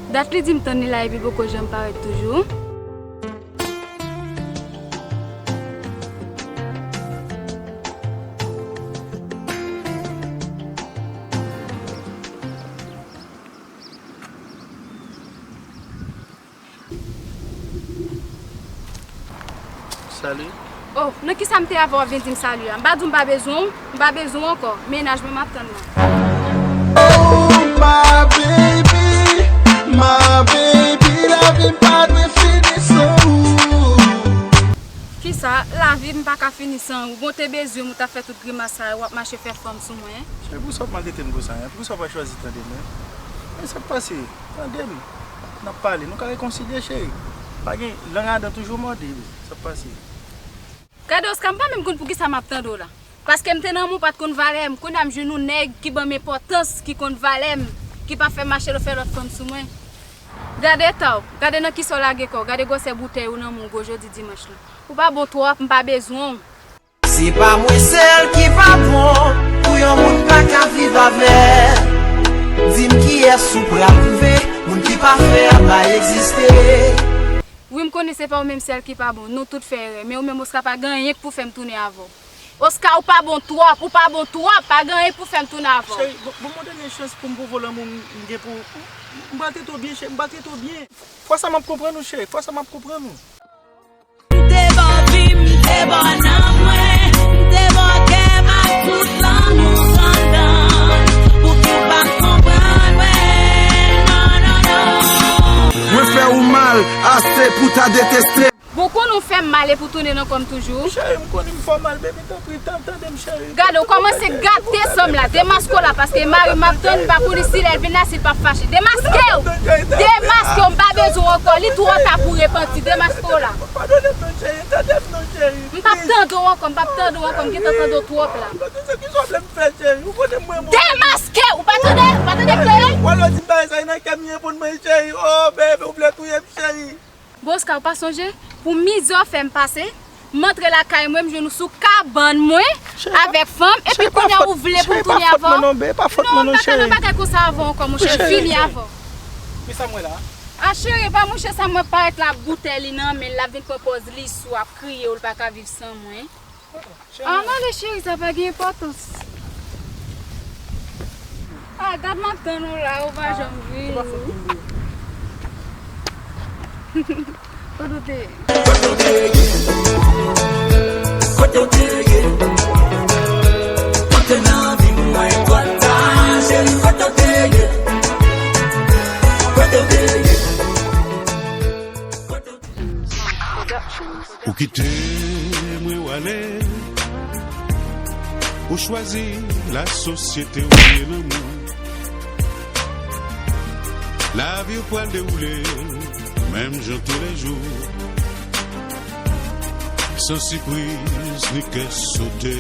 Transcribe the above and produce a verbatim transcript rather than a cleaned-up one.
Dat li di m tann li la epi poko janm parèt toujou. Salut. Oh, nan kisa m te avè w ap vin di m salut a? M pa di w m pa bezwen w, m pa bezwen w ankò. Mennaj mwen m ap tann nan. Oh, my baby, my baby, lavi m pa dwe fini san ou. Kisa? Lavi m pa ka fini san ou? Bon, te bezwen m, ou t ap fè tout grimas sa yo, w ap mache fè fanm sou mwen. Cheri, poukisa w ap maltrete m konsa, en? Poukisa w pa chwazi tande m, en? Men sa k pase? Tande m. N ap pale, nou ka rekonsilye, cheri. Pa gen, lang adan toujou mòde, sa k pase. Gade, Oscar, m pa menm konn poukisa m ap tande w la. Paske m te nan men w, w pa t konn valè m. Kounye a m jwenn yon nèg ki ban m enpòtans, ki konn valè m, ki pa fè m mache fè lòt fanm sou mwen. Gade eta w, gade nan kisa w lage kò w, gade gwosè boutèy ou nan men w gwo jodi dimanch lan. Ou pa bon twòp, m pa bezwen w. Se pa mwen sèl ki pa bon pou yon moun pa ka viv avè. Di m kiyès ou pral twouve, moun ki pafè a pa egziste. Wi, m konnen se pa ou menm sèl ki pa bon, nou tout fè erè, men ou menm Oscar pa gen anyen k pou fè m tounen avè w. Oscar, ou pa bon twòp, ou pa bon twòp, pa gen anyen k pou fè m tounen avè w. Cheri, bon, bon, m yon dènye chans pou m pwouve w lanmou m gen pou ou. M pral trete w byen, cheri, m pral trete w byen. Fwa sa m ap konprann ou, cheri, fwa sa m ap konprann ou. M te ba w vi m, m te ba w nanm mwen, m te ba w kè m ak tout lanmou anndan, pou ki w pa konprann mwen, non, non, non. Mwen fè ou mal ase pou ta deteste. Bon, konnen w fè m mal e pou tounen nan kò m toujou. Cheri, m konnen m fè w mal, baby, tanpri, tan-, tande m, cheri. Gade, w kòmanse gate san m la. Demaske w la, paske mari m ap tann, m pa konnen si lè l vin la, si l p ap fache. Demaske w! Demaske w, m pa bezwen w ankò. Li twò ta pou w repanti. Demaske w la. Padone m non, cheri. Tande m non, cheri. M p ap tande w ankò, m p ap tande w ankò. M gentan tande w twòp la. Padone, se kisa w vle m fè, cheri? Ou konnen mwen, mwen. Demaske w! Ou pa tande? Ou pa tande kleren? W al di m bagay sa, e nan kè m ye pou mwen, cheri. Oh, baby, ou vle touye m, cheri. Bon, Oscar, ou pa sonje? Pou mizè w fè m pase, m antre lakay mwen, m jwenn ou sou kabann mwen, avèk fanm, epi kounye a ou vle pou m tounen avè w? Non, m pa ka nan bagay konsa avè w ankò, monchè, m fini avè w. Kisa m wè la? A, cheri, pa monchè sa m wè parèt la, boutèy li nan men l, l ap vin pran pòz li sou, ap kriye, ou l pa ka viv san mwen. Ah, m ale, cheri, sa pa gen enpòtans. Ah, gad m ap tann ou la, ou pa janm vini. Kote w te ye? Kote w te ye? Kote nan vi mwen konsa, cheri, kote w te ye? Kote w te ye? Ou kite mwen w ale, ou chwazi lasosyete oubyen lanmou. Lavi w pral dewoule menm jan toulejou, san sipriz ni kè sote.